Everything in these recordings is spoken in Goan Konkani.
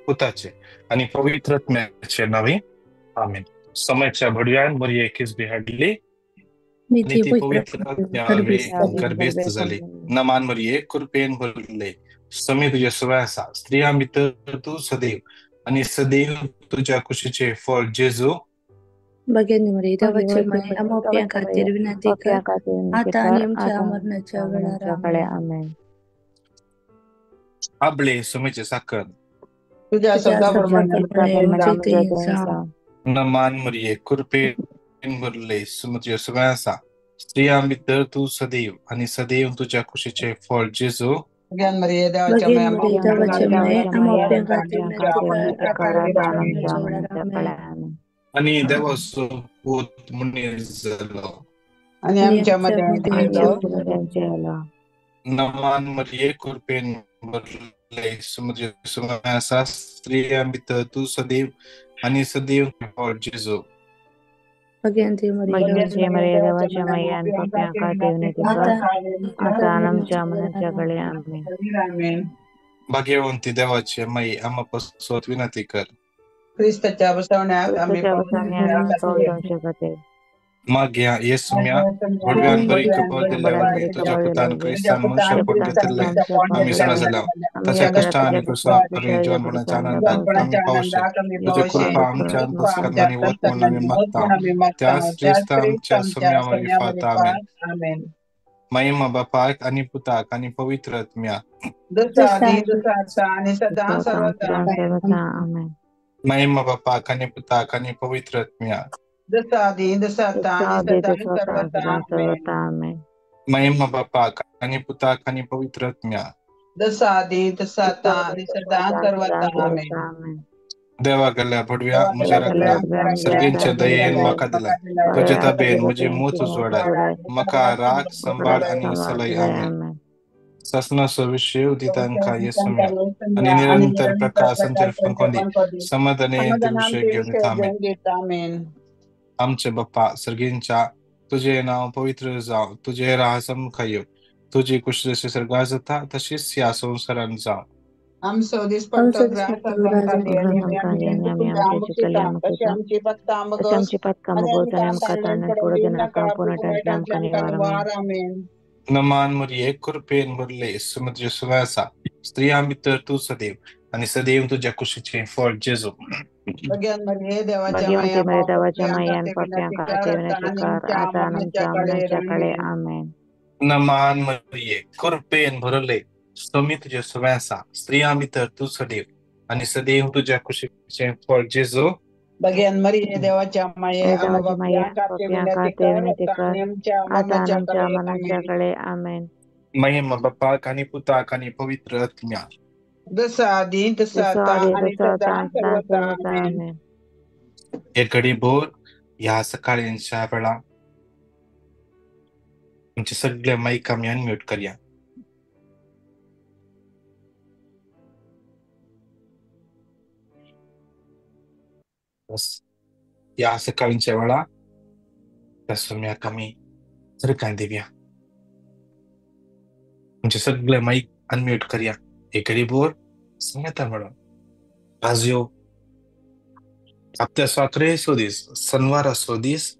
पुताचे आनी पवित्र आत्म्याचे नांवी आमेन. समाच्या भडव्यान मरिये किसबी हाडली निती ती पवित्र पवित्र आत्म्या गर्भेस्त जाली. नमान मरिये, कृपेन भरले, समी तुझे सवय आसा, स्त्रियां भितर तूं सदैव आनी सदैव तुज्या कुशीचे फळ जेजू. भगिनी मरिये, देवाची माय, आम्हा पाप्यां खातीर विनंती कर, आता आनी आमच्या मरणाच्या वेळार. आमेन. आबळे सुमीचे साखर तुझ्या शब्दाप्रमाणे. नमान मरिये, कृपेन भरले, समी तुझे सवय आसा, स्त्रियां भितर तूं सदैव आनी सदैव तुज्या कुशीचे फळ जेजू. भगिनी मरिये, देवाची माय, आम्हा पाप्यां खातीर विनंती कर, आता आनी आमच्या मरणाच्या वेळार. आमेन. आनी देवाचो पूत मनीस जालो आनी आमच्या मदें आलो. नमान मरिये, कृपेन भरले, समी तुझे सवय आसा, स्त्रियां भितर तूं सदैव आनी सदैव फळ जेजू. भगिनी मरिये, देवाची माय, आनी पाप्यां खातीर विनंती कर, आता आनी आमच्या मरणाच्या वेळार. आमेन. भाग्यवंती देवाची माई, आम्हा पासत विनंती कर. क्रिस्ताच्या बसवण्यात आम्ही खातीर. मागया येसुम्या भडव्यान बरी कृपा दिल्ले वरवीं तुज्या पुतान क्रिस्तान मनुष्यपण घेतिल्लें आमी समजला, तशें कश्टां आनी क्रुसा वरवीं जीवन मरणाच्या आनंदाक आमी पावशे. तुजी कृपा आमच्या अंतस्करणांनी वत म्हूण आमी मागता, त्याच क्रिस्ता आमच्या सुम्या मारिफात. आमेन. महिमा बापाक आनी पुताक आनी पवित्र आत्म्या. महिमा बापाक आनी पुताक आनी पवित्र आत्म्या. महिमा बापाक आनी पुताक आनी पवित्र आत्म्या. देवा गेल्या भडव्या म्हज्या राखल्या सर्गींच्या दयेन म्हाका दिलाय, तुजे ताबेन म्हजी मूत उजवाडाय, म्हाका राख सांबाळ आनी सलय. आमेन. सासणाचो विशय दितांका येसुम्या आनी निरंतर प्रकाश आमचेर फंकोंदी, समाधाने विशय घेवन आमेन. आमचे बाप्पा सर्गींच्या, तुझे नांव पवित्र जावं, तुझे राज आमकां येवं, तुजी कुशी जशी स्वर्गार जाता तशीच ह्या संवसारांत जावं. आमचो दिसपट्टो ग्रास आमकां दी आनी आमी आमच्या चुकल्यांक तशी आमची पथकां मगोस आनी आमकां ताणें पडूं दिनाका, पूण वायटांतल्यान आमकां निवार. आमेन. नमान मरिये, कृपेन भरले, समुद्र सुवाय आसा, स्त्रियां भितर तूं सदैव आनी सदैव तुज्या कुशीचें फळ जेजू. भगिनी मरिये, देवाच्या देवाच्या मायेन पाप्यां खातीर विनंती कर, आता आनी आमच्या मरणाच्या वेळार. आमेन. नमान मरिये, कृपेन भरले, स्वामी तुझे सुवाय आसा, स्त्रियां भितर तूं सदैव आनी सदैव तुज्या कुशीचें फळ जेजू. भगिनी मरिये, देवाच्या माये, पाप्यां खातीर विनंती कर, आता आनी आमच्या मरणाच्या वेळार. आमेन. महिमा बापाक आनी पुताक आनी पवित्र आत्म्या. जसं आदी तसं आता आणि सदा सर्वदा. आमेन. एक घडी भोर ह्या सकाळींच्या वेळा आमचे सगळे मायक आमी अनम्यूट करया. ह्या सकाळींच्या वेळा त्या सोम्याक आमी सरकान दिवया. आमचे सगळे मायक अनम्यूट करया. एक घडी भोर सांगता म्हणून आज ह्यो हप्त्याचो अकरेचो दीस, सनवाराचो दीस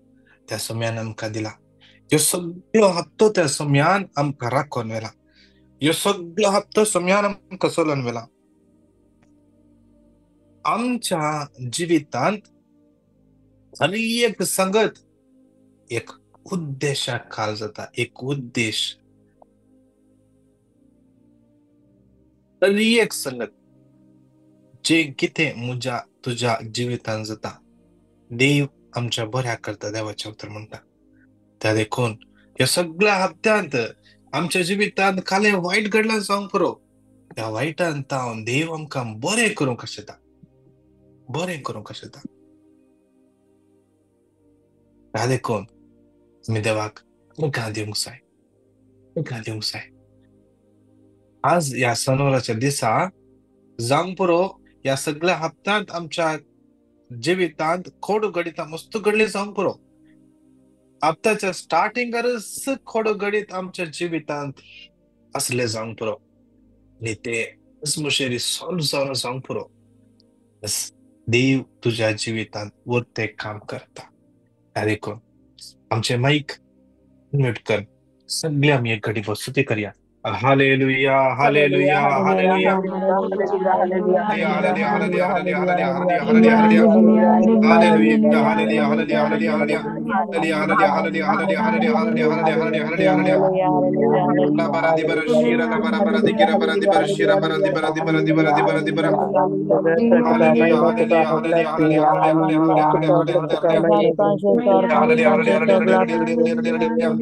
त्या सोम्यान आमकां दिला. ह्यो सगळो हप्तो त्या सोम्यान आमकां राखून व्हेला. ह्यो सगळो हप्तो सोम्यान आमकां चलोवन व्हेला. आमच्या जिवितांत आनी एक संगत एक उद्देशा खाल जाता, एक उद्देश. तरी एक संगत जे कितें म्हज्या तुज्या जिवितांत जाता, देव आमच्या बऱ्या करता, देवाचें उतर म्हणटा. त्या देखून ह्या सगळ्या हप्त्यांत आमच्या जिवितांत कालें वायट घडलां जावंक पुरो, त्या वायटान तावन देव आमकां बरें करूंक आशेता, बरें करूंक आशेता. त्या देखून आमी देवाक मुखार दिवंक जाय, मुखार दिवंक जाय. आज ह्या सनवाराच्या दिसा जावंक पुरो ह्या सगळ्या हप्त्यांत आमच्या जिवितांत खोडू घडितां मस्त घडली जावंक पुरो. हप्त्याच्या स्टार्टिंगारच खोडू घडीत आमच्या जिवितांत असले जावंक पुरो आनी ते मुशेरी सॉल्व जावन जावंक पुरो. देव तुज्या जिवितांत वरतें काम करता. देखून आमचे माईक म्यूट कर, सगळे आमी एक घडी स्तुती करया. Hallelujah, hallelujah, hallelujah, hallelujah, hallelujah, hallelujah, hallelujah, hallelujah, hallelujah, hallelujah, hallelujah, hallelujah, hallelujah, hallelujah, hallelujah, hallelujah, hallelujah, hallelujah. bara di bara shira la bara bara di gira bara di bara shira bara di bara di bara di bara di bara di bara. Hallelujah, hallelujah, hallelujah, hallelujah, hallelujah, hallelujah, hallelujah, hallelujah, hallelujah, hallelujah.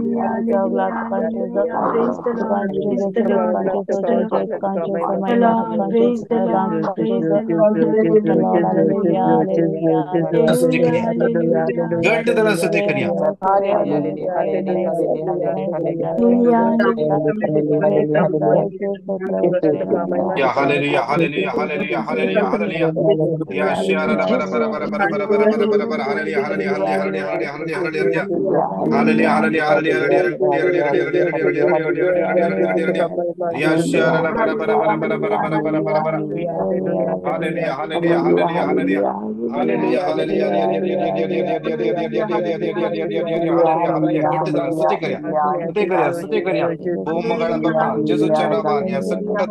Hallelujah, hallelujah, hallelujah, hallelujah. Ya shira la bara bara bara bara bara bara bara bara bara. Hallelujah, hallelujah, hallelujah, hallelujah, hallelujah, hallelujah. Hallelujah, hallelujah, hallelujah, hallelujah, hallelujah, hallelujah, hallelujah, hallelujah. Ya shira la bara bara bara bara bara bara bara bara bara. Hallelujah, hallelujah, hallelujah, hallelujah. Hallelujah, hallelujah, hallelujah, hallelujah. स्तुती करूया, स्तुती करूया, स्तुती करूया. हो मंगळ बाप्पा जेजूच्या नावान ह्या संकटात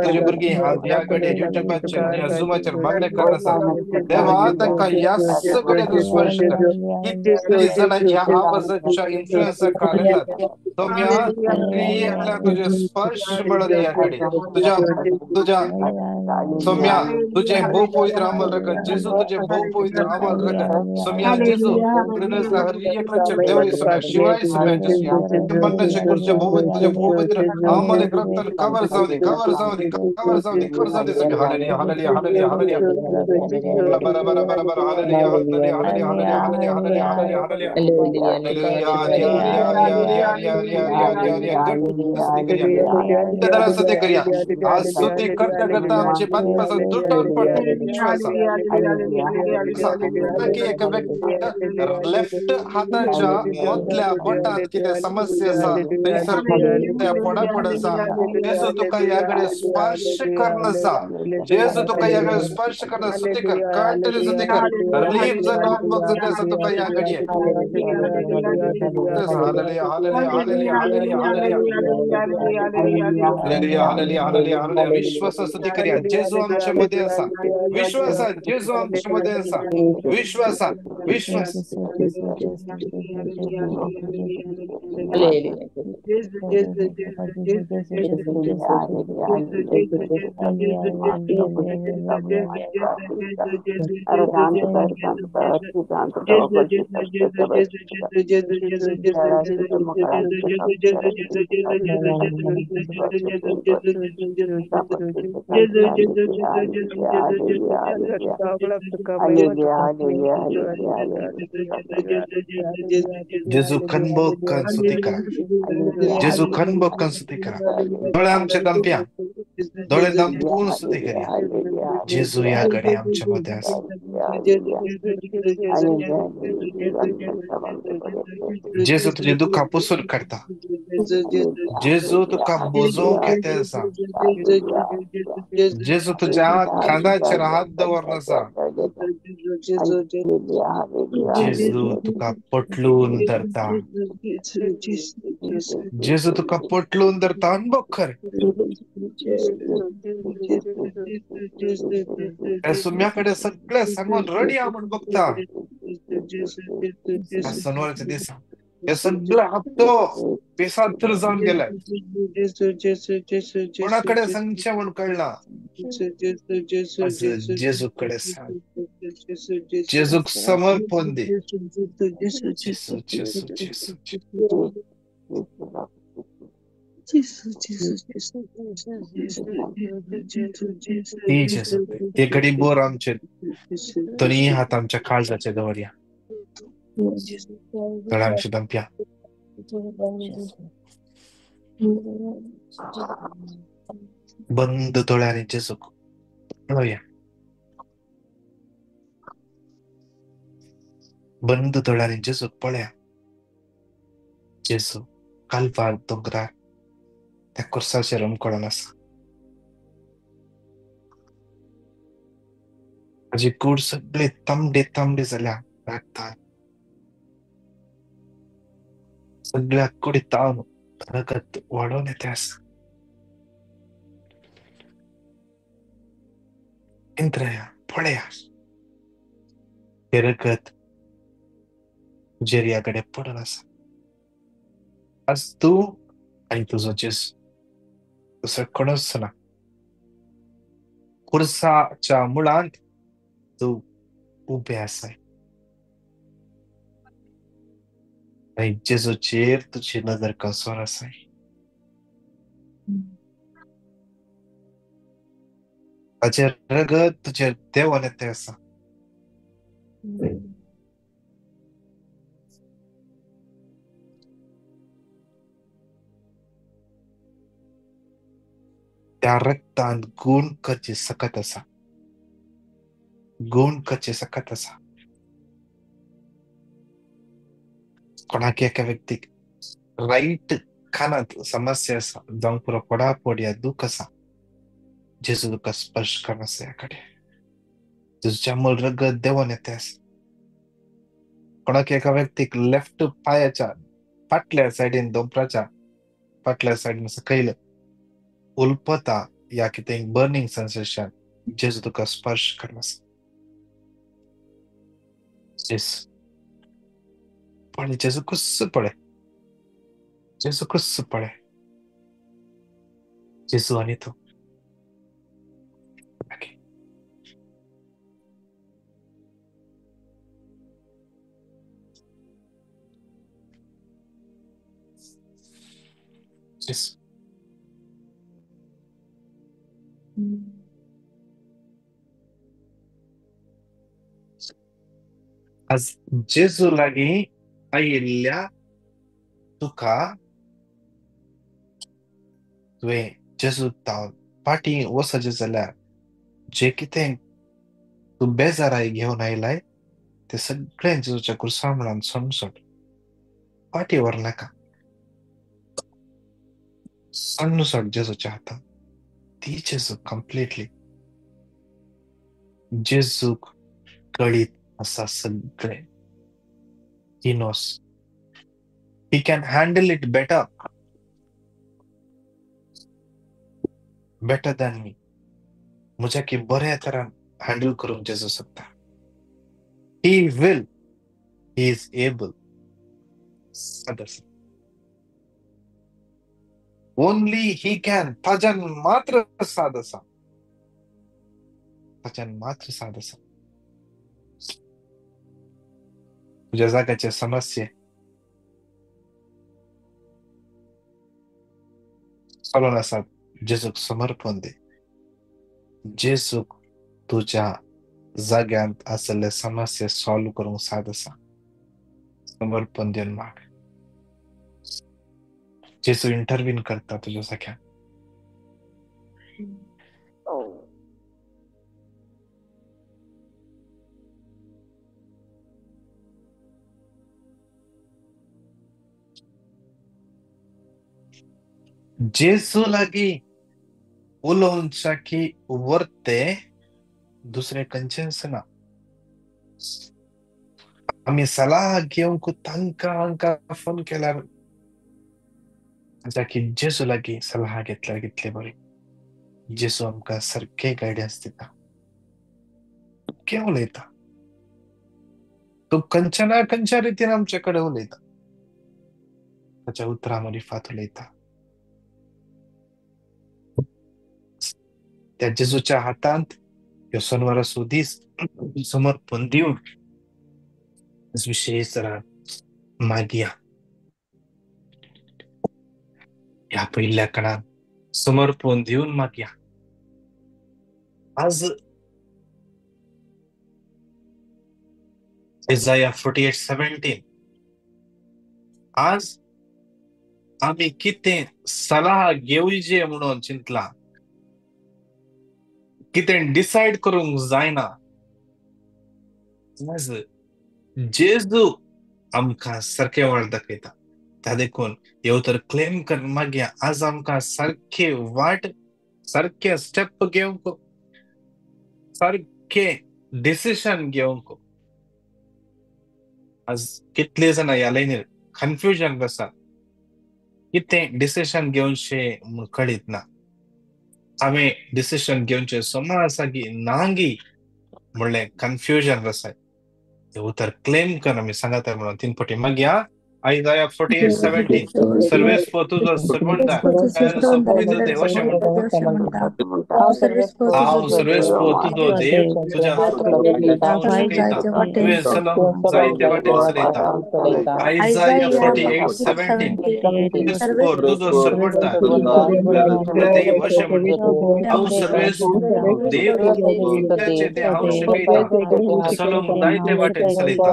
तुझे भुरगीं ह्या कडे युट्यूबाचेर ह्या झुमाचेर मागणें करत आसा. देवा तांकां ह्या सगळ्या तूं स्पर्श कर. कितलीं जाणां ह्या आवाजाच्या इन्फ्लुएन्सा खाला येतात. सोम्या तुझे स्पर्श मेळत ह्या कडे तुझ्या तुझ्या सोम्या तुझे भोव पवित्र अमल रगत जेजू, तुझे भोव पवित्र अमल रगत सोम्या जेजू हर एकल्याच्या देवळी सोम्या शिवाय सोम्या जेजू मरणाच्या कुर्च्या भोव तुझे भोव पवित्र अमल रक्तान कवर जाऊ दे, कवर जाऊ दे, कवर जाऊ दे, कवर जाऊ दे Saumya. Hallelujah, hallelujah, hallelujah, hallelujah. बरा बरा बरा बरा. Hallelujah, hallelujah, hallelujah, hallelujah, hallelujah, hallelujah, hallelujah. स्तुती करूया. आज स्तुती करता करता आमचे पासून तुटून पडतो विश्वास की एक व्यक्ती लेफ्ट हाताच्या मदल्या बोटात कितें समस्या आसा थंयसर त्या पोडा पोड आसा. जेजू तुका ह्या कडेन स्पर्श करून आसा. जेजू तुका ह्या कडेन स्पर्श करून स्तुती कर, कंटिन्यू स्तुती कर. रिलीफ जाता आसा तुका ह्या घडये. Hallelujah, hallelujah, hallelujah, hallelujah, hallelujah, hallelujah, hallelujah, hallelujah. विश्वास स्तुती करूया. जेजू आमच्या मध्ये आसा. विश्वासान जेजू आमच्या मध्ये आसा. विश्वासान विश्वास. जेजू खनबोकान स्तुती करा. जेजू खनबोकान स्तुती करा. दोळे आमचे दमप्या, दोळे दमपून स्तुती करूया. जेजू ह्या घडये आमच्या मध्ये आसा. जेजू तुझे दुःखां पुसून काडटा. जेजू तुका बोजोवंक येता आसा. जेजू तुज्या खांदाचेर हात दवरून आसा. जेजू तुका पटलून धरता. जेजू तुका पटलून धरता. अनुभव कर. त्या सुम्या कडेन सगळें सांगून रडया म्हूण बघता. सनवाराच्या दिसा हे सगळं हप्तो पिसांतर जावन गेलाय. कोणा कडेन सांगचें म्हूण कळना. जेजू कडेन सांग. जेजूक समर्पण दी. जेजू, जेजू, जेजू, ती जेजू. ते घडी बोर आमचे दोन्ही हात आमच्या काळजाचे दवरया. दोळे आमचे दमप्या. बंद दोळ्यांनी जेजूक पळोवया. बंद दोळ्यांनी जेजूक पळया. जेजू कालवार दोंगरार त्या कुर्साचेर उमकळून आसा. ताजी कूड सगळे तांबडे तांबडे जाल्या रगतान, सगळ्या कुडीतावन रगत वाडोवन येता आसा. इंत्रया पळया, हें रगत जेरिया कडेन पडून आसा. आज तूं आनी तुजो जेजू, दुसरो कोणूच ना. खुर्साच्या मुळांत तूं उबें आसाय आनी जेजूचेर तुजी नदर कसोन आसाय. ताचें रगत तुजेर देंवन येता आसा. त्या रक्तांत गूण करची सकत आसा, गूण करची सकत आसा. कोणाक एका व्यक्तीक रायट कानांत समस्या आसा, जावंक पुरो पडापड या दूख आसा, जेजू तुका स्पर्श कर आसा. ह्या कडेन जेजूच्या मूळ रगत देंवन येता आसा. कोणाक एका व्यक्तीक लेफ्ट पांयाच्या फाटल्या सायडीन, दोंपराच्या फाटल्या सायडीन सकयल उलपता या कितें बर्निंग सेन्सेशन, जेजू तुका स्पर्श कर आसा. जेजू पळय, जेजू कुस्स पळय, जेजू कुस्स पळय, जेजू आनी तूं. जेजू आज जेजू लागीं आयिल्ल्या तुका तुवें जेजू तावन फाटीं वचचें जाल्यार जें कितें तूं बेजाराय घेवन आयलाय तें सगळें जेजूच्या खुर्सा मुळान सोडून फाटीं व्हरनाका, सोडून सोड जेजूच्या हातान. ती जेजू कंप्लिटली, जेजूक कळीत आसा सगळें. He knows. He can handle it better. Better than me. म्हज्या की बऱ्या तरान हँडल करूंक जेजू शकता. He will. He is able. सादर. Only he can. ताज्यान मात्र साद आसा, ताज्यान मात्र साद आसा. तुज्या जाग्याचे समस्ये चलोन आसात, जेजूक समर्पण दी. जेजूक तुज्या जाग्यांत आसले समस्ये सॉल्व करूंक साद आसा. समर्पण दिवन माग. जेजू इंटरवीन करता तुज्या जाग्यान. जेजू लागीं उलोवच्या की वर्ते दुसरें खंयचेंच ना. आमी सलाह घेवंक तांकां हांकां फोन केल्यार की जेजू लागीं सलाह घेतल्यार कितले बरी. जेजू आमकां सारकें गायडन्स दिता, सारकें उलयता. तो खंयच्या ना खंयच्या रितीन आमचे कडेन उलयता, ताच्या उतरां मारिफात उलयता. त्या जेजूच्या हातांत ह्यो सोनवाराचो दीस समर्पण दिवन विशेश तरान मागया. ह्या पयल्या कणान समर्पण दिवन मागया. आज Isaiah 48:17, आज आमी कितें सलाह घेवचे म्हणून चिंतला, कितें डिसायड करूंक जायना. आज जेजू आमकां सारकें वाट दाखयता. त्या देखून ह्यो तर क्लेम कर मागया. आज आमकां सारखे वाट, सारखे स्टेप घेवंक, सारखे डिसिशन घेवंक आज कितले जाणां ह्या लायनीर कन्फ्युजन आसा, कितें डिसिशन घेवचें म्हूण कळीत ना. हांवें डिसिशन घेवचें समा आसा की नांगी म्हणलें कन्फ्युजन आसा. तें उतर क्लेम कर आमी सांगता म्हणून तीन पटी मागीर Isaiah 48:17 सर्वेस्पर तुजो सर्वंट पवित्र देव अशें म्हणटा, हांव सर्वेस्पर तुजो देव तुज्या हांव शिकयता, तुवें चलूंक जायते वाटेन चलयता. Isaiah 48:17 सर्वेस्पर तुजो सर्वंट देव अशें म्हणटा, हांव सर्वेस्पर देव तुज्याचें तें हांव शिकयता, चलूंक जायते वाटेन चलयता.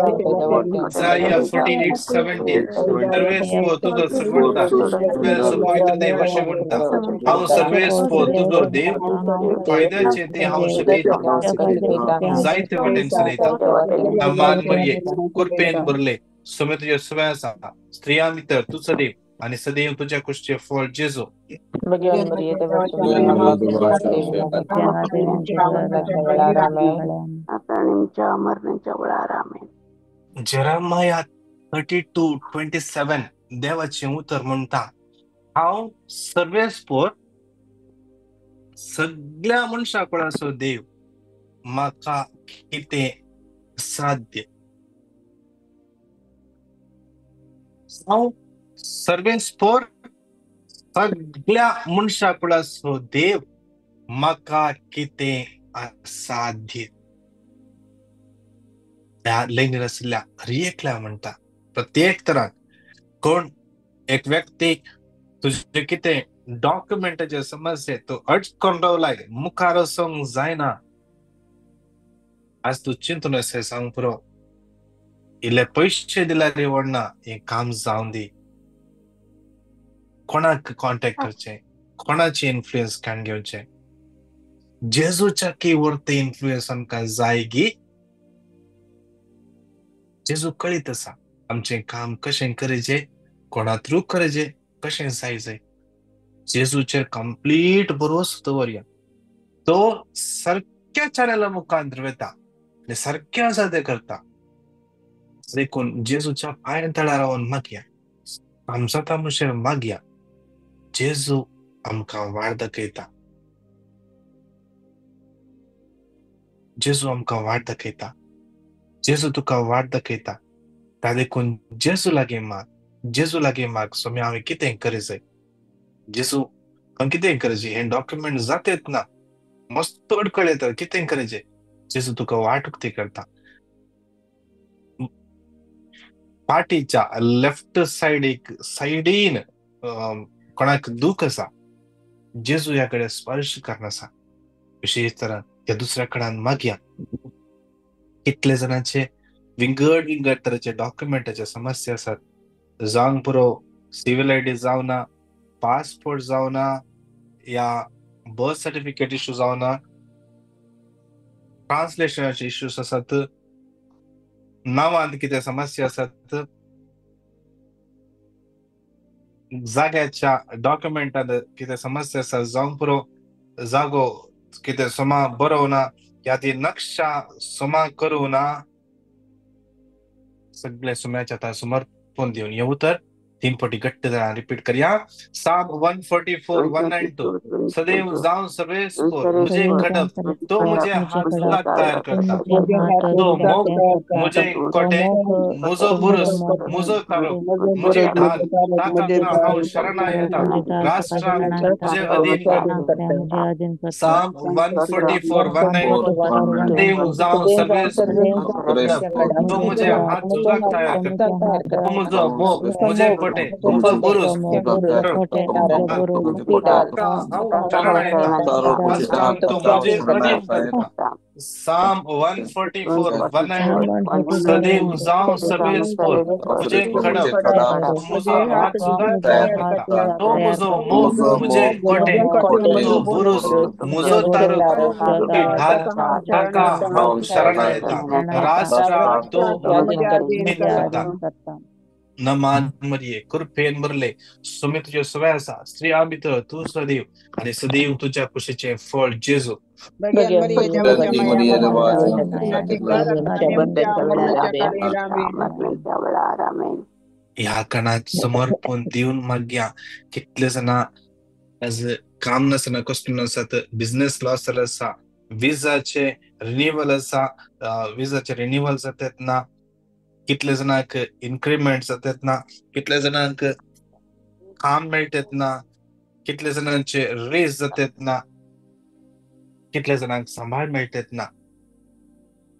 Isaiah 48:17 सर्वेस्पर तुजो सर्वंट पवित्र देव अशें म्हणटा, हांव सर्वेस्पर तुजो देव फायद्याचें तें हांव शिकयता, जायते वाटेन चलयता. मान मरये कुरपेन भरले सुमे तुजे सुवे आसा, स्त्रियां भितर तूं सदैव आनी सदैव तुज्या कुशचें फळ जेजू. Jeremiah 32:27 देवाचें उतर म्हणटा, हांव सर्वेस्पर सगळ्या मनशा कुळाचो देव, म्हाका कितें साध्य. हांव सर्वेस्पर सगळ्या मनशा कुळाचो देव, म्हाका कितें असाध्य. ह्या लायनीर आशिल्ल्या हर एकल्या म्हणटा, प्रत्येक तरान कोण एक व्यक्ती तुजे कितें डॉक्युमेंटाचे समस्ये तूं अटकून रावलाय, मुखार वचोंक जायना, आज तूं चिंतून आसा सांग पुरो, इल्ले पयशे दिल्यार व्हडना, हें काम जावन दी. कोणाक कॉन्टेक्ट करचें, कोणाचे इन्फ्लुयन्स काण घेवचें? जेजूच्या की व्हरते इन्फ्लुयन्स आमकां जाय गी? जेजू कळीत आसा आमचें काम कशें करचें, कोणा थ्रू करचें, कशें जाय जाय. जेजूचेर कंप्लीट भरोसो दवरया. तो सारक्या चॅनला मुखांत वता आनी सारकें आसा तें करता. देखून जेजूच्या पांयां तळा रावन मागया, काम जाता म्हणसर मागया. जेजू आमकां वाट दाखयता, जेजू आमकां वाट दाखयता, जेजू तुका वाट दाखयता. ता देखून जेजू लागीं माग, जेजू लागीं माग, स्वामी हांवें कितें करचें, जेजू हांवें कितें करचें, हें डॉक्युमेंट जातेच ना, मस्त अडकळ येता, कितें करचें? जेजू तुका वाट उक्ती करता. पाटीच्या लेफ्ट सायडीक सायडीन कोणाक दूख आसा, जेजू ह्या कडेन स्पर्श करना आसा. विशेश तरान ह्या दुसऱ्या कडेन मागया. कितले जाणांचे विंगड विंगड तरेचे डॉक्युमेंटाचे समस्या आसात, जावंक पुरो सिव्हिल आयडी जावना, पासपोर्ट जावना, या बर्थ सर्टिफिकेट इश्यू जावना, ट्रान्सलेशनाचे इश्यूज आसात, नांवांत कितें समस्या आसात, जाग्याच्या डॉक्युमेंटांत कितें समस्या आसा, जावंक पुरो जागो कितें समा बरोवना, या ती नक्षा समा करूं ना, सगळे सुम्याच्या आतां समर्पण दिवन हे उतर तीन पटी घट्ट जाणां रिपीट करया. Psalm 144:192 सदैव जाऊं सर्वेस्पर मुझे खडप, तो मुझे हात तयार करता, तो मोग मुझे कोटे, मुजो बुरुस मुजो तारो, मुझे ढाल ताका हांव शरणा येता, राष्ट्रांक तुझे अधीन करता. Psalm 144:192 सदैव जाऊं सर्वेस्पर तो मुझे हात तुझा तयार करता, तो मुझो मोग मुझे कोटे, मुजो बुरुस Psalm 144:192 सदैव जाऊं सर्वेस्पर मुझे खडप, मुझो हात तुझा तयार करता, तो मुझो मोग मुझे कोटे, मुजो बुरुस मुजो तारो, ढाल ताका हांव शरणा येता, राष्ट्रांक तो अधीन करता. नमान मरिये, कृपेन भरले, सुमी तुझे सवय आसा, स्त्रियां भितर तूं सदैव आनी सदैव तुज्या कुशीचें फळ जेजू. ह्या काणात समर्पण दिवन मागया. कितले जाणां एज काम नासतना कसलो नासत, बिझनेस लॉस जालो आसा, विजाचे रिन्युअल आसा, विजाचे रिन्युअल जातात ना, कितले जाणांक इन्क्रिमेंट जातात ना, कितले जाणांक काम मेळटात ना, कितले जाणांचे रेस जातात ना, कितले जाणांक सांबाळ मेळटात ना.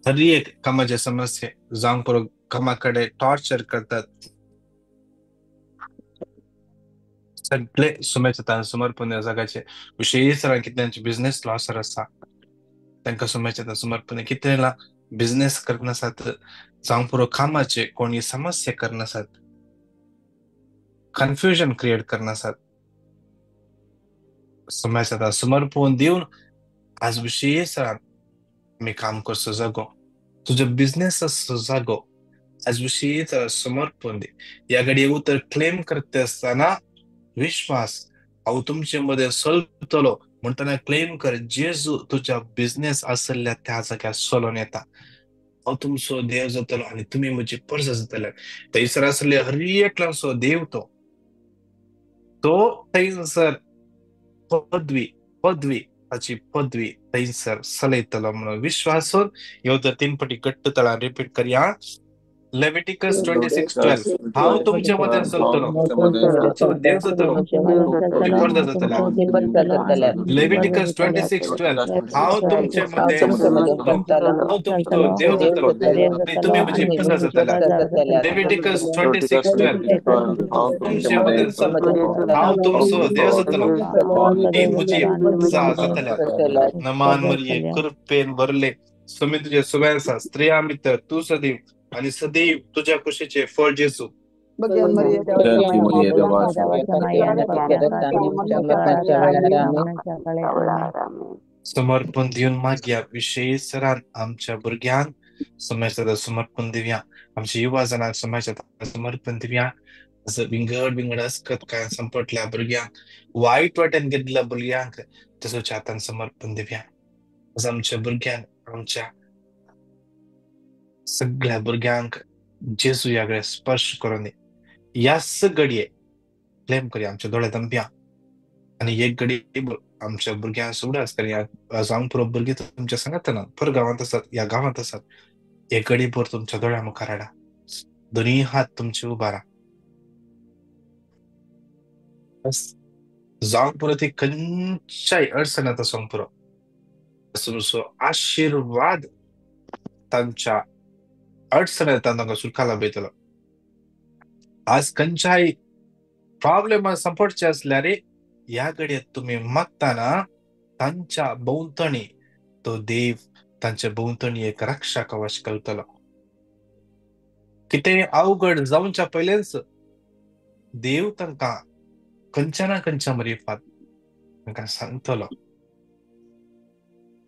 हर एक कामाचे समस्ये जावंक पुरो कामा कडेन टॉर्चर करतात. सगळे सुमेच्या समर्पण जागाचे विशेष कितल्यांचे बिझनेस लॉस आसा तांकां सुमेच्या समर्पण, कितले बिझनेस करनासात, जावंक पुरो कामाचे कोणी समस्या करनासात, कन्फ्युजन क्रिएट करनासात. सुमेच्या समर्पण दिवन आज विशेष आमी काम करचो जागो, तुजो बिझनेस आसचो जागो आज विशेष समर्पण दी. ह्या घडये उतर क्लेम करता आसतना विश्वास हांव तुमचे मदें चलतलो म्हणटना क्लेम कर, जेजू तुज्या बिझनेस आसल्या त्या जाग्यार चलोन येता, हांव तुमचो देव जातलो आनी तुमी म्हजी परस जातले. थंयसर आसले हर एकल्याचो देव तो तो थंयसर पदवी पदवी ताची पदवी थंयसर चलयतलो म्हणून विश्वासून ह्यो तर तीन पटी घट्ट तळां रिपीट करया. लेविटिकस 26:12, हांव तुमचे मदें चलतलो, देव जातलो, जातले. लेविटिकस 26:12, हांव तुमचे मदें चलतलो, हांव तुमचो देव जातलो आनी तुमी म्हजी प्रजा जातले. लेविटिकस 26:12, तुमचे मदें चलतलो, हांव तुमचो देव जातलो आनी म्हजी प्रजा जातले. नमान मरिये, कृपेन भरले, सुमी तुजे सुवे आसा, स्त्रियां भितर तूं सदैव आनी सदैव तुज्या कुशीचें फळ जेजू. समर्पण दिवन मागया. विशेष सरान आमच्या भुरग्यांक समाजात समर्पण दिवया, आमच्या युवा जणांक समाजात समर्पण दिवया. असं विंगड विंगड असकत काय संपटल्या भुरग्यांक, वायट वाटेन गेल्ल्या भुरग्यांक तसोच्या हातान समर्पण दिवया. असं आमच्या भुरग्यांक, आमच्या सगळ्या भुरग्यांक जेजू ह्या घडये स्पर्श करून दी. ह्याच घडये क्लेम करया, आमच्या दोळे दमप्या आनी एक घडी आमच्या भुरग्यांक सुडास करया. जावंक पुरो भुरगीं तुमच्या सांगातना पर गांवांत आसात, ह्या गांवांत आसात, एक घडी भर तुमच्या दोळ्या मुखार हाडा, दोनूय हात तुमचे उबारा. जावंक पुरो ती खंयच्याय अडचणांत आसूंक पुरो, तुमचो आशिर्वाद तांच्या अडचणींत तांकां सुटका लाभयतलो. आज खंयच्याय प्रॉब्लेम सांपडचे आसल्यार ह्या घडयेक तुमी मागतना तांच्या भोंवतणी तो देव तांच्या भोंवतणी एक रक्षा कवच करतलो. कितेंय अवघड जावच्या पयलेंच देव तांकां खंयच्या ना खंयच्या मरिफात तांकां सांगतलो.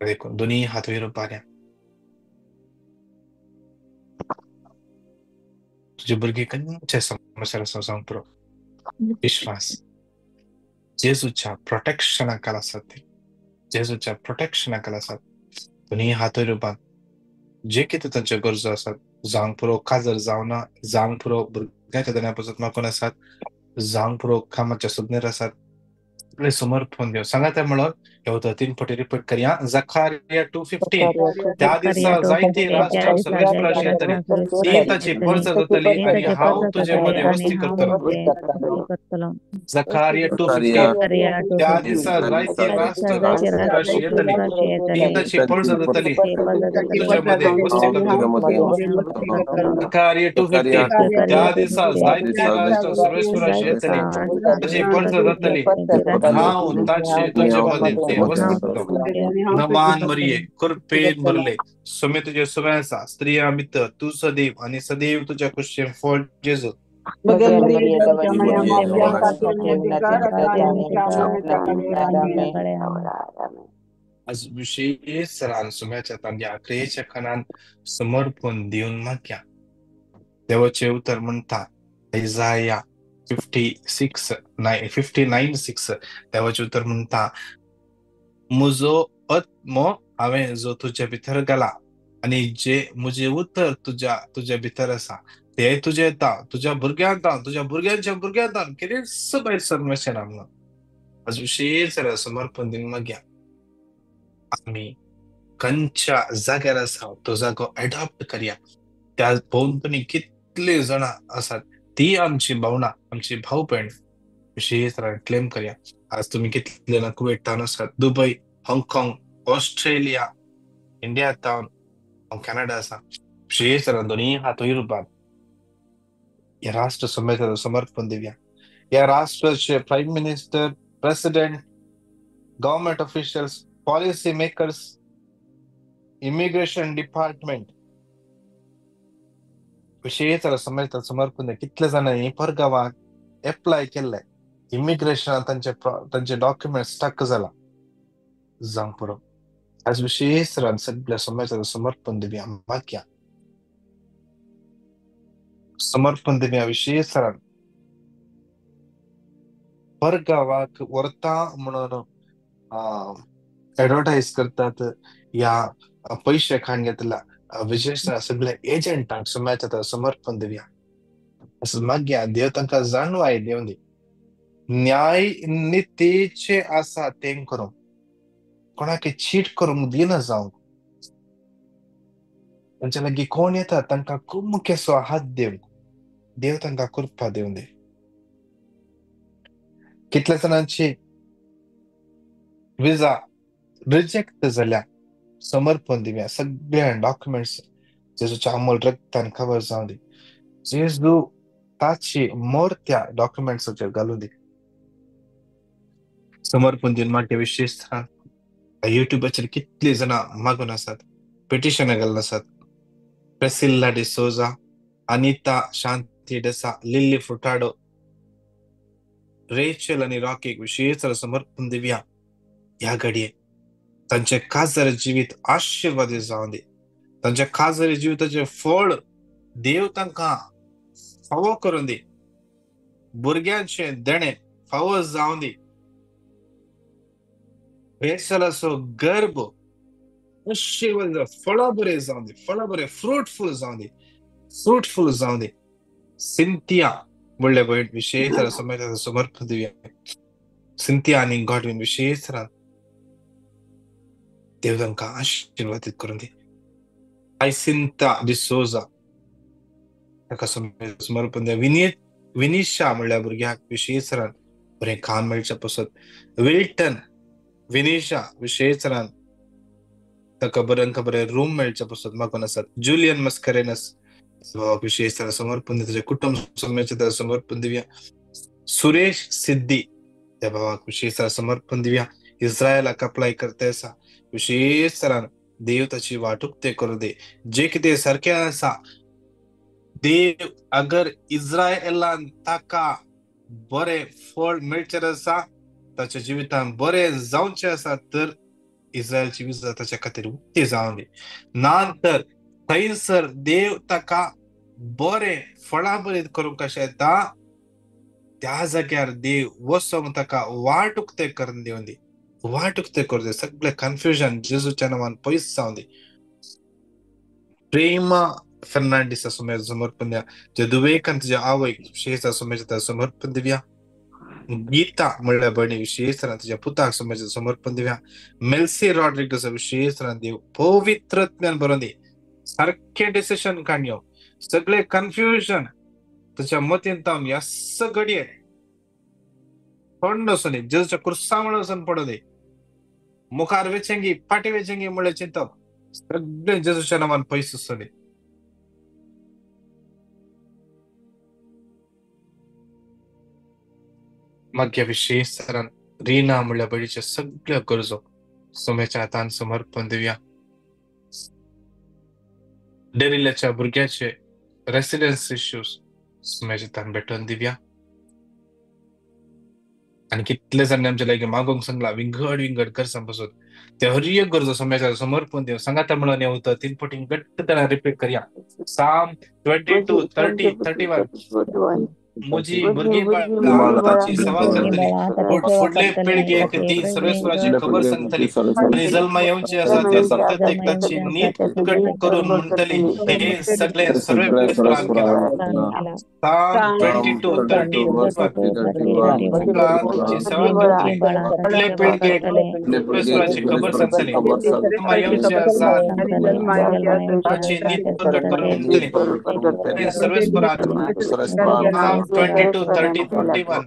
देखून दोनूय हात वयर उबारया. तुजे भुरगीं खंयच्या समस्या आसा जावंक पुरो, विश्वास जेजूच्या प्रोटेक्शना खाला आसात, ते जेजूच्या प्रोटेक्शना खाला आसात. दोनूय हात वयर उबार. जे कितें तांच्यो गरजो आसात, जावंक पुरो काजर जावना, जावंक पुरो भुरग्यांच्या दण्या पासून मागून आसात, जावंक पुरो कामाच्या सोदनेर आसात, सगळें समर्पण दिवन सांगात म्हणून ह्यो उतर तीन पटी रिपीट करया. जखारिया 2:15, त्या दिसा जायती राष्ट्रां सर्वेस्पराशी येतली, ती ताची परजा जातली आनी हांव तुजे मदें वस्ती करतलो. जखारिया 2:15, त्या दिसा जायती राष्ट्रां सर्वेस्पराशी येतली, ती ताची परजा जातली, तुजे मदें वस्ती करतलो. जखारिया 2:15, त्या दिसा जायती राष्ट्रां सर्वेस्पराशी येतली, ताची परजा जातली, हांव ताचे तुजे मदें वस्ती करतलो. नमान मरिये, कृपेन भरले, सुमे तुजे सुवे आसा, स्त्रियां भितर तूं सदैव आनी सदैव तुज्या कुशीचें फळ जेजू. आज विशेष सरान सुम्याच्या तांच्या क्रियेच्या खणान समर्पण दिवन मागया. देवाचें उतर म्हणटा, Isaiah 56 59:6 देवाचें उतर म्हणटा, म्हजो आत्मो हांवें जो तुजे भितर घाला आनी जे म्हजें उतर तुज्या भितर आसा ते तुजे येता, तुज्या भुरग्यांक तावन, तुज्या भुरग्यांच्या भुरग्यांक तावन कितेंच भायर सरमेशें ना म्हणून. आज विशेश समर्पण दिवन मागया आमी खंयच्या जाग्यार आसा तो जागो एडॉप्ट करया. त्या भोंवतणी कितले जाणां आसात ती आमची भावना, आमची भाव भयण विशेश क्लेम करया. आज तुमी कितले जाणां कुवेट तावन आसात, दुबय, हाँगकाँग, ऑस्ट्रेलिया, इंडिया तावन, कॅनडा आसा, विशेश दोनी हात वयर रुपान ह्या राष्ट्र समेत समर्पण दिवया. ह्या राष्ट्राचे prime minister, president, government officials, policy makers, immigration department विशेश समेत समर्पण. कितले जाणांनी परगांवाक एप्लाय केल्ले, इमिग्रेशनान तांचे डॉक्युमेंट स्टक जाला जावंक पुरो. आज विशेष सगळ्या समाजाक समर्पण दिवया, मागया समर्पण दिवया. विशेष परगांवाक व्हरता म्हणून एडवर्टायज करतात या पयशे खाण घेतला विशेष सगळ्या एजंटांक समाजाक समर्पण दिवया. मागया देव तांकां जाणवाय दिवन दी, न्याय नितीचे आसा तें करूंक, कोणाक चीट करूंक दिना जावंक. तांच्या लागीं कोण येता तांकां खूब मुखेसो हात दिवंक देव तांकां कृपा दिवन दी. कितल्या जाणांची विजा रिजेक्ट जाल्या समर्पण दिवया. सगळ्या डॉक्युमेंट्स जेजूच्या अमोल रक्तान खबर जावं दी, जेजू ताची मोर त्या डॉक्युमेंट्साचेर घालूं दी. समर्पण दिवन मागीर विशेश युट्यूबाचेर कितली जाणां मागून आसात, पिटिशनां घालून आसात. प्रेसिल्ला डिसोजा, अनिता शांती डेसा, लिल्ली फुटाडो, रेचल आनी रॉकीक विशेश समर्पण दिवया. ह्या घडये तांचे काजर जिवीत आशिर्वादी जावं दी, तांच्या काजरी जिविताचें फळ देव तांकां फावो करून दी, भुरग्यांचें देणें फावो जावं दी. रेचलाचो गर्भ आशिर्वाद फळां बरें जावं दी, फळां बरें फ्रुटफूल जावं दी, फ्रुटफूल जावं दी. सिंथिया म्हणल्या भयण विशेष समर्पण दिवया. सिंथिया आनी गॉडविन विशेष देव तांकां आशिर्वादीत करून दी. आयसिंता डिसोजा ताका समर्पण दिवया. विनिशा म्हणल्या भुरग्याक विशेष बरें काम मेळचें पसत. विल्टन विनिशा विशेष ताका बरें बरें रूम मेळचें पसत मागून आसात. जुलियन मस्करेनस विशेष समर्पण दिवया, ताचें कुटुंब समेत समर्पण दिवया. सुरेश सिद्धी त्या भावाक विशेष समर्पण दिवया. इस्रायलाक अप्लाय करता आसा, विशेष तरान देव ताची वाट उक्ते करूं दी. जे कितें सारकें आसा देव अगर इस्रायलान ताका बरें फळ मेळचें आसा, ताच्या जिवितान बरें जावचें आसा, तर इस्रायलची विजा ताच्या खातीर उक्ती जावं दी. ना तर थंयसर देव ताका बरें फळां बरें करूंक कशें येता त्या जाग्यार देव वचोंक ताका वाट उक्ते करून दिवन दी, वाट उक्ते करून दी. सगळे कन्फ्युजन जेजूच्या नांवान पयस जावं दी. प्रेमा फेर्नांडीसा समर्पण दिया, जे दुवेकान तुज्या आवयक विशेष समेत समर्पण दिवया. गीता म्हणल्या भयणी विशेष तुज्या पुताक समेत समर्पण दिवया. मेल्सी रॉड्रिगस विशेष देव पवित्र ज्ञान बरोवन दी, सारकें डिसिशन काडयो, सगळे कन्फ्युजन तुज्या मतीन तावन ह्या घडये थंड वचून दी, जेजूच्या कुर्सा म्हणून वचून पडूं दी. मुखार वेचेंगी फाटी वेचेंगी म्हणलें चिंतप सगळें जेजूच्या नांवान पयस वचूं दी. मागीर विशेष तरान रिना म्हणल्या भयणीच्या सगळ्यो गरजो सोम्याच्या हातान समर्पण दिवया. डेरिल्याच्या भुरग्याचे रेसिडन्स इश्यूज सोम्याच्या हातान भेटोवन दिवया. आनी कितले जाणांनी आमच्या लागीं मागोवंक सांगला विंगड विंगड गरजां पासून ते हर एक गरजो सोम्याच्या समर्पण दिवन सांगाता म्हणून येवता तीन पटीन घट्ट तरान रिपीट करया. Psalm 22, 30, 31. म्हजी भुरगीं ताची सेवा करतली, पूण फुडले पिळगेक ती सर्वेस्वराची खबर सांगतली आनी जल्मा येवची आसा ते संततीक ताची नीत कट करून म्हणटली, हे सगळे सर्वेस्वरान केलां. Psalm 22:31. ताची सेवा करतली, फुडले पिळगेक सर्वेस्वराची खबर सांगतली, जल्मा येवची आसा ताची नीत प्रकट करून म्हणटली, हे सर्वेस्वरान. Psalm 22:30-31.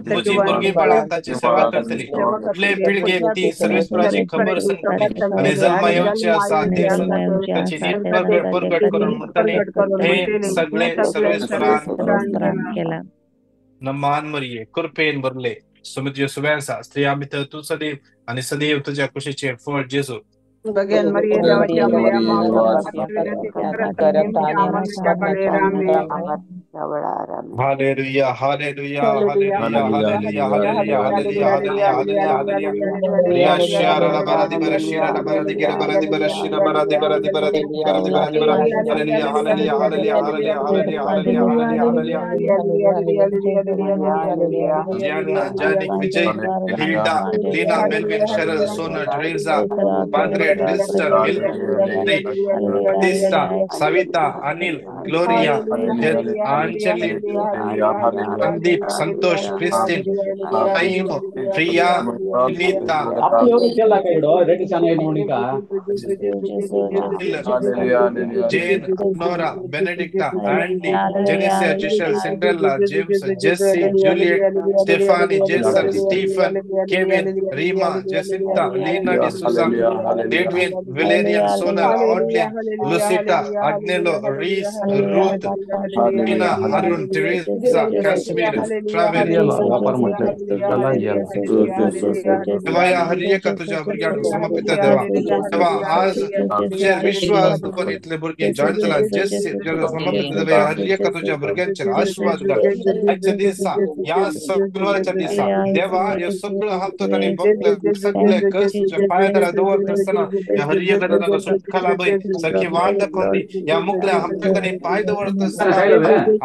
म्हजी भुरगीं बाळां ताची सेवा करतली, फुडले पिळगेक ती सर्वेस्वराची खबर सांगतली आनी जल्मा येवची आसा ते ताची नीत प्रकट करून म्हणटली, हे सगळे सर्वेस्वरान. नमान मरिये, कृपेन भरले, सुमित सुव्यासा, स्त्रिया भितर तूं सदैव आनी सदैव तुज्या कुशीचें फळ जेजू. Hallelujah, hallelujah, hallelujah, hallelujah, hallelujah, hallelujah, hallelujah, hallelujah, hallelujah. Riya Shara la baradi bara shira la baradi gira baradi bara shira baradi baradi baradi baradi baradi bara. Hallelujah, hallelujah, hallelujah, hallelujah, hallelujah, hallelujah, hallelujah, hallelujah. Gianna, Janik, Vijay, Hilda, Lina, Melvin, Cheryl, Sona, Teresa, Margaret, Lister, Milk, Batista, Savita, Anil, Gloria, Anjali, Sandeep, Santosh, Christine, Taimo, Priya, Vinita, Jane, Nora, Benedicta, Andy, Genesia, Giselle, Cinderella, James, Jesse, Juliet, Stephanie, Jason, Stephen, Kevin, Rima, Jacinta, Lena D'Souza, Edwin, Valerian, Sonar, Audley, Lucita, Agnello, Reese, Ruth, Nina, Arun, Teresa, Kashmir, Travel. देवा हर एका तुझ्या भुरग्यांक समर्पित देवा. देवा आज तुझ्या विश्वास दवर इतले भुरगे जॉईन जाला, जेसी तुझ्या समर्पित देवा, हर एका तुझ्या भुरग्यांचेर आशीर्वाद घाल आजच्या दिसा, ह्या सगळ्याच्या दिसा. देवा ह्यो सगळो हप्तो तांणी भोगले, सगळे कस तुझ्या पांयां दवरता आसतना ह्या हर एका तांकां सुटका लाभय, सारकी वाट दाखोवन दी. ह्या मुखल्या हप्त्याक तांणी पांय दवरता आसतना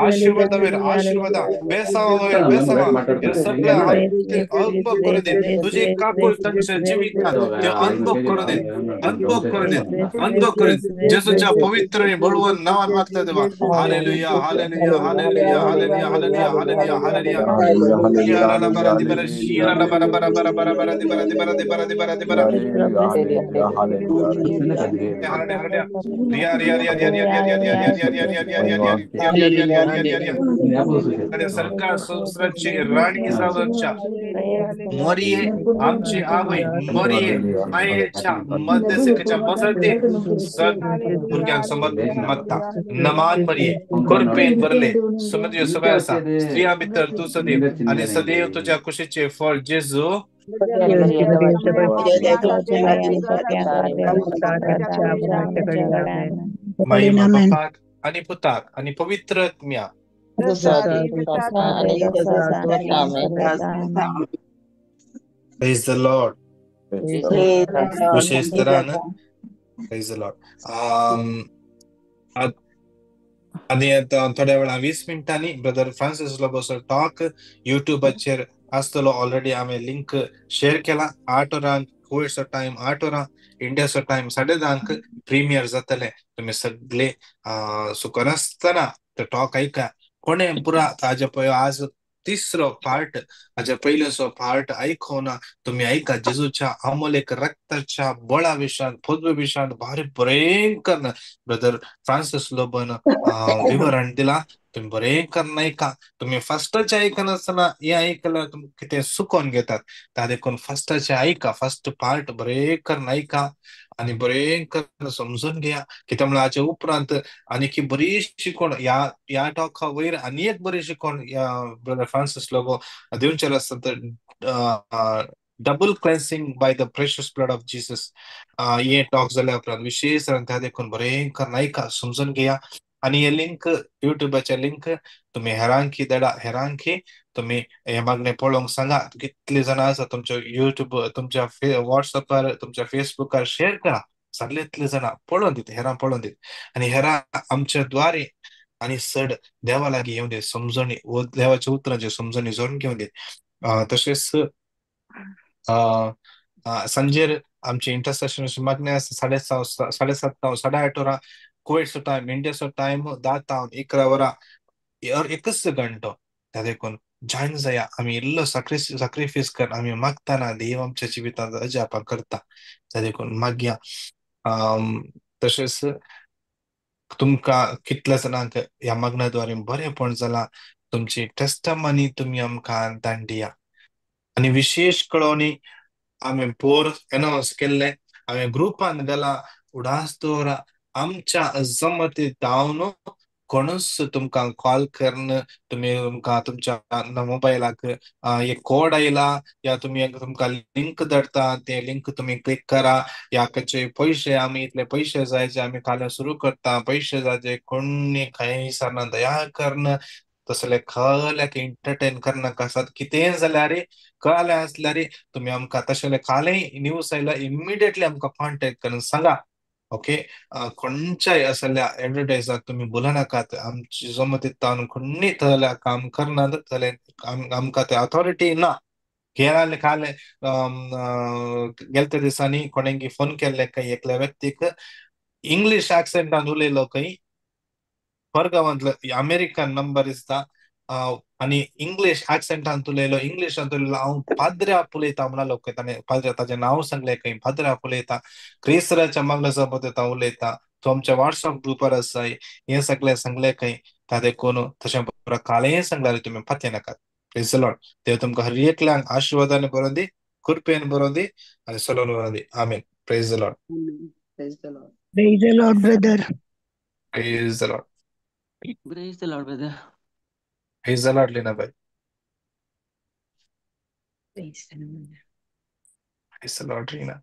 आशीर्वादा वयर आशीर्वादा, बेसावा वयर बेसावा, ह्यो सगळ्या हप्ते अनुभव करू दे. तुझी काकूळ तांच्या जिवितांत ते अनुभव करू दे, अनुभव करू दे, अनुभव करू दे. जेजूच्या पवित्र आणि बळवंत नावान मागता देवा. Hallelujah, hallelujah, hallelujah, hallelujah, hallelujah, hallelujah, hallelujah. सरकार संस्कृतची राणी जावच्या मरिये आमची आवय, मरिये मायेच्या मध्यस्थीच्या मसळते भुरग्यांक समर्पित मागता. नमान मरिये, कृपेन भरले, सुमती सुव्यासा, स्त्रिया भितर तूं सदैव आनी सदैव तुज्या कुशीचें फळ जेजू. महिमा बापाक आनी पुताक आनी पवित्र आत्म्या. Praise the Lord. विशेष तरान Praise the Lord. आनी आतां थोड्या वेळान 20 मिनटांनी ब्रदर फ्रांसीस लोबोचो टॉक युट्यूबाचेर आसतलो. ऑलरेडी हांवें लिंक शेअर केला. 8 वरांक कुवेटचो टायम, 8 वरां इंडियाचो टायम 10:30 प्रीमियर जातलें. तुमी सगळे सुकनासतना तो टॉक आयका. कोणें पुरा ताजे पळय आज तिसरो पार्ट, हाज्या पयलोचो पार्ट आयकोना तुमी आयका. जेजूच्या अमोलेक रक्ताच्या बळा विशयान, पदवे विशयान भारी भयंकर ब्रदर फ्रांसीस लोबन विवरण दिला. तुमी बरें करून आयका. तुमी फस्टाचें आयकनासतना हें आयकल्यार तुमकां कितें सुकोवन घेतात, ता देखून फस्टाचें आयका, फस्ट पार्ट बरें करून आयका आनी बरें करून समजून घेया. कित्याक म्हणल्यार हाचे उपरांत आनी बरी शिकवण ह्या टॉका वयर आनी एक बरी शिकवण ह्या ब्रदर फ्रांसीस लोबो दिवचेलो आसता, तर double cleansing by the precious blood of Jesus हे टॉक जाल्या उपरांत विशेष त्या देखून बरें करून आयका, समजून घेया. आनी हे लिंक युट्यूबाचे लिंक तुमी हेरांकी धाडा, हेरांकी तुमी हे मागणें पळोवंक सांगा. कितली जाणां आसा तुमच्या युट्यूब, तुमच्या वॉट्सएपार, तुमच्या फेसबुकार शेअर करा. सगळे इतले जाणां पळोवन दित, हेरां पळोवन दित आनी हेरां आमच्या द्वारे आनी चड देवा लागीं येवं दी समजणी, देवाच्या उतरांची समजणी जोडून घेवं दी. तशेंच सांजेर आमची इंटरसेशन मागणें आसा 7:30 7:30 तावन 8:30 वरां कुवेटचो टायम, इंडियाचो टायम 10 तावन 11 वरां, एकच घंटो. त्या देखून जॉयन जाया, आमी इल्लो साक्रिफीस कर आमी मागताना देव आमच्या जिवितांत अजापां करता. त्या देखून मागया. तशेंच तुमकां कितल्या जाणांक ह्या मागण्या द्वारे बरेंपण जालां, तुमची टेस्टमनी तुमी आमकां धाडिया. आनी विशेश कळोवणी आमी पोर अनावन्स केल्ले, हांवें ग्रुपान घाला, उडास दवरा आमच्या जमती जावन कोणूच तुमकां कॉल करून तुमी तुमकां तुमच्या मोबायलाक एक कोड आयला या तुमी तुमकां लिंक धाडटा, ते लिंक तुमी क्लिक करा, या खंयचे पयशे आमी इतले पयशे जाय जे आमी काल्यां सुरू करता, पयशे जाय जे कोणी खंय सरना दया करून तसले खल्याक एंटरटेन करनाका आसात. कितेंय जाल्यार कळ्ळें आसल्यार तुमी आमकां तशें कालय न्यूज आयला इमिडिएटली आमकां कॉन्टेक्ट करून सांगा. ओके, खंयच्याय असल्या एडवर्टायजाक तुमी बोलनाकात. आमची जमतीत तावन कोणी थंयल्या काम करनात, थंयले आमकां ते अथॉरिटी ना. गेले काल गेल्या दिसांनी कोणेंगी फोन केल्ले खंय एकल्या व्यक्तीक इंग्लीश एक्सेंटान उलयलो खंय, परगांवांतलो अमेरिकन नंबर दिसता आनी इंग्लीश एक्सेंटान उलयलो, इंग्लिशान उलयलो, हांव पाद्र्या उलयता म्हणालो खंय, ताणें पाद्र्या ताजें नांव सांगलें खंय, पाद्र्या उलयता, क्रिस्ताच्या मागण्या सोबत उलयता, तो आमच्या वॉट्सअप ग्रुपार आसा, हें सगळें सांगलें खंय. ता देखून तशें बरो कालें सांगल्यार तुमी पातये नाकात. प्रेज the Lord. देव तुमकां हर एकल्यांक आशिर्वादान बरोवन दी, कृपेन बरोवन दी आनी सलोन बरोवन दी. आमेन. Praise the Lord. Praise the Lord. Praise the Lord, brother. Praise the Lord. Praise the Lord, brother. Praise the Lord, Leena bhai. Praise the Lord. Praise the Lord, Reena.